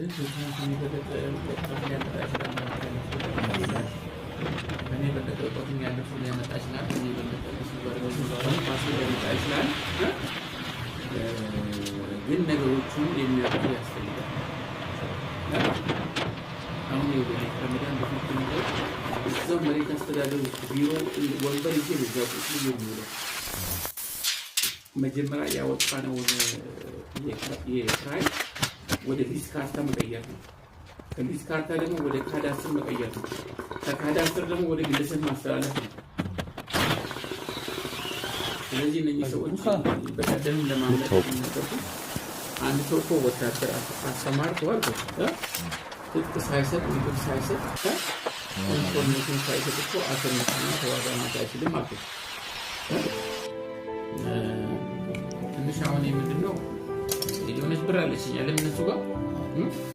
ከእኔ የበለጠ እውቀትም ያለው ሰው ሊያመጣ ይችላል። ከእኔ የበለጠ ሊያመጣ ይችላል። ግን ነገሮቹን የሚያውቁ ያስፈልጋል። አሁን ከረመዳን በፊት ጀምሮ እዛው መሬት አስተዳደሩ ቢሮ ወንበር ይዤ እዛው ቁጭ ብዬ የሚውለው መጀመሪያ ያወጣነውን የክራይ ወደ ሊዝ ካርታ መቀየር ነው። ከሊዝ ካርታ ደግሞ ወደ ካዳስትር መቀየር ነው። ከካዳስትር ደግሞ ወደ ግለሰብ ማስተላለፍ ነው። ስለዚህ እነኚህ ሰዎች በቀደም ለማምለጥ የሚገቡ አንድ ሰው እኮ ወታደር አሰማርቶ አልኩት ትጥቅ ሳይሰጥ ምግብ ሳይሰጥ information ሳይሰጥ እኮ አሰልጥና ተዋጋ ማለት አይችልም አልኩት። ትንሽ አሁን የምንድን ነው የሆነች ብር አለችኝ ያለም እነሱ ጋር።